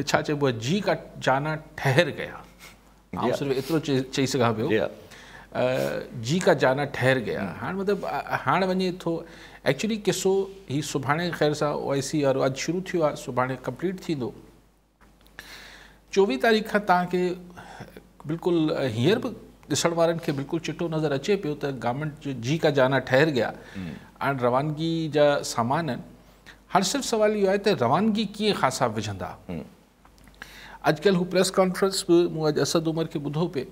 ڇا چئبو آهي جي ڪا جانا ٺهر گيا. آئون صرف ايترو چئي سگهان پيو، جي ڪا جانا ٺهر گيا. هاڻ مطلب هاڻ وڃي ٿو ايڪچولي قصو هي سڀاڻي خير سان او آء سي وارو اڄ شروع ٿيو آهي، سڀاڻي ڪمپليٽ ٿيندو. 24 تاريخ کان توهان کي بلڪل هينئر به ڏسڻ وارن کي بلڪل چٽو نظر اچي پيو ته گورنمينٽ جي ڪا جانا ٺهر گيا. هاڻ روانگي جا سامان آهن. هاڻ صرف سوال اهو آهي ته روانگي ڪيئن خان صاحب وجهندا؟ اڄڪلهه هو پريس ڪانفرنس به مون اڄ اسد عمر کي ٻڌو پئي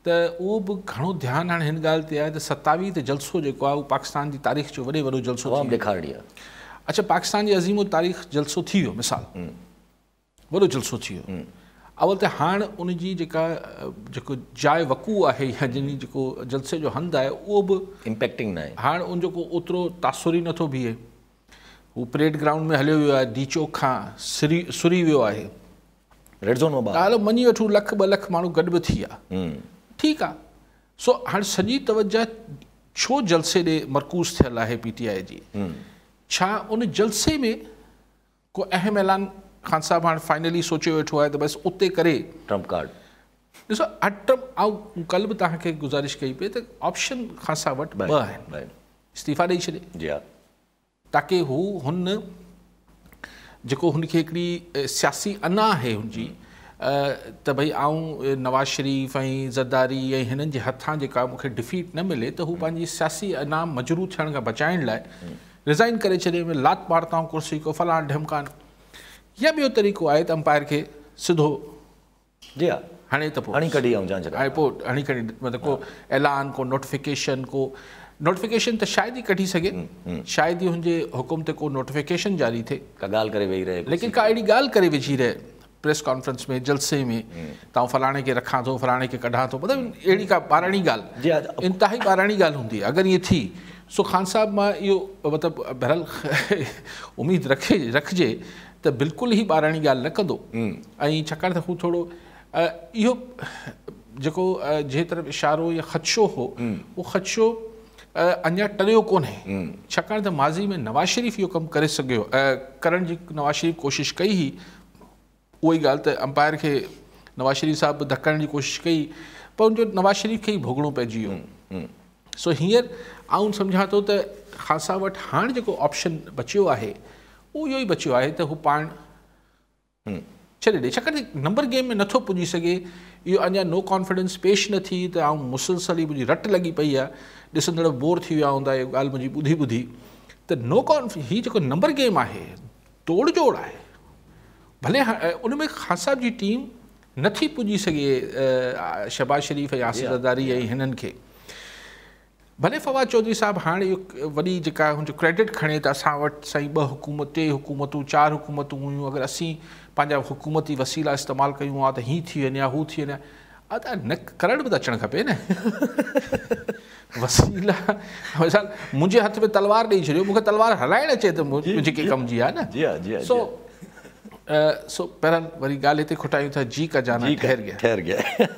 ته اهو به گهڻو ڌيان هاڻي هن ڳالهه تي آهي ته 27 تي جلسو جيڪو آهي اهو پاڪستان جي تاريخ جو وڏي وڏو جلسو ٿي ويو. اڇا پاڪستان جي عظيم التاريخ جلسو ٿي ويو، مثال وڏو جلسو ٿي ويو. اول ته هاڻ ان جي جيڪا جيڪو جاء وقوع آهي يا جن جيڪو جلسي جو هنڌ آهي اهو به امپيڪٽنگ نه آهي. هاڻ ان جو ڪو اوترو تاثر ئي نٿو بيهي. هو پريڊ گرائونڊ ۾ هليو ويو آهي، ڊي چوڪ کان سري ويو آهي، ريڊ زون مان ٻاهر. هلو مڃي وٺون لک 2 لک ماڻهو گڏ به ٿي ويا، ٺيڪ آهي. سو هاڻي سڄي توجه ڇو جلسي ڏي مرڪوز ٿيل آهي پي ٽي آء جي؟ ڇا ان جلسي ۾ ڪو اهم اعلان خان صاحب هاڻي فائنلي سوچيو ويٺو آهي ته بس اتي ڪري ٽرمپ ڪارڊ؟ ڏسو ٽرمپ، آئون ڪلهه به توهان کي گذارش ڪئي پئي ته آپشن خان صاحب وٽ 2 آهن. استعيفا ڏئي ڇڏي، جي ها، تاڪه هو هن جيڪو هن کي هڪڙي سياسي انا آهي هن جي ته ڀئي آئون نواز شريف ۽ زرداري ۽ هنن جي هٿان جيڪا مون کي ڊفيٽ نه ملي، ته هو پنهنجي سياسي انا مجروح ٿيڻ کان بچائڻ لاء ريزائن ڪري ڇڏي، ۾ لات مارتا هون ڪرسي ڪو فلان ڍمڪان. يا ٻيو طريقو آهي ته امپائر کي سڌو جي ها هڻي ته پوء هڻي ڪڍي آئون جان ڇڏان، ۽ پوء هڻي ڪڍي مطلب ڪو اعلان، ڪو نوٽيفڪيشن، ڪو نوٽيفڪيشن ته شايد ئي ڪڍي سگهي، شايد ئي هن جي حڪم تي ڪو نوٽيفڪيشن جاري ٿئي، ڪا ڳالهه ڪري ويهي رهي، ليڪن ڪا اهڙي ڳالهه ڪري وجهي رهي پريس ڪانفرنس ۾ جلسي ۾ ته آئون فلاڻي کي رکان ٿو، فلاڻي کي ڪڍان ٿو، مطلب اهڙي ڪا ٻاراڻي ڳالهه، انتهائي ٻاراڻي ڳالهه هوندي اگر ائين ٿي. سو خان صاحب مان اهو مطلب بهرحال اميد رکجي ته بلڪل ئي ٻاراڻي ڳالهه نه ڪندو، ۽ ڇاڪاڻ ته هو ٿورو اهو جيڪو جنهن طرف اشارو يا خدشو هو اهو خدشو اڃا ٽريو ڪونهي، ڇاڪاڻ ته ماضي ۾ نواز شريف اهو ڪم ڪري سگهيو، ڪرڻ جي نواز شريف ڪوشش ڪئي هئي. اها ئي ڳالهه ته امپائر کي نواز شريف صاحب به ڌڪڻ جي ڪوشش ڪئي، پر ان جو نواز شريف کي ئي ڀوڳڻو پئجي ويو. سو هينئر آئون سمجهان ٿو ته خان صاحب وٽ هاڻ جيڪو آپشن بچيو آهي اهو اهو ئي بچيو آهي ته هو پاڻ ڇڏي ڏي، ڇاڪاڻ ته نمبر گيم ۾ نٿو پڄي سگهي. اهو اڃا نو ڪانفيڊنس پيش نه ٿي ته آئون مسلسل ئي منهنجي رٽ لڳي پئي آهي، ڏسندڙ بور ٿي ويا هوندا اها ڳالهه منهنجي ٻڌي ٻڌي ته نو ڪانف هي جيڪو نمبر گيم آهي توڙ جوڙ آهي، ڀلي ان ۾ خان صاحب جي ٽيم نٿي پڄي سگهي شهباز شريف ۽ آصف زرداري ۽ هنن کي. ڀلي فواد چوڌري صاحب هاڻ اهو وڏي جيڪا هن جو ڪريڊٽ کڻي ته اسان وٽ سائين 2 حڪومت، 3 حڪومتون، 4 حڪومتون هيون، اگر اسين پنهنجا حڪومتي وسيلا استعمال ڪيون ها ته هي ٿي وڃي ها هو ٿي وڃي ها. ادا نه ڪرڻ به ته اچڻ کپي نه. وسيلا مثال منهنجي هٿ ۾ تلوار ڏيئي ڇڏيو، مون کي تلوار هلائڻ اچي ته منهنجي ڪي ڪم جي آهي نه. سو سو بهرحال وري ڳالهه هتي کٽايون ٿا، جي ڪا جانا ٺهر گيا. ٺهر گيا.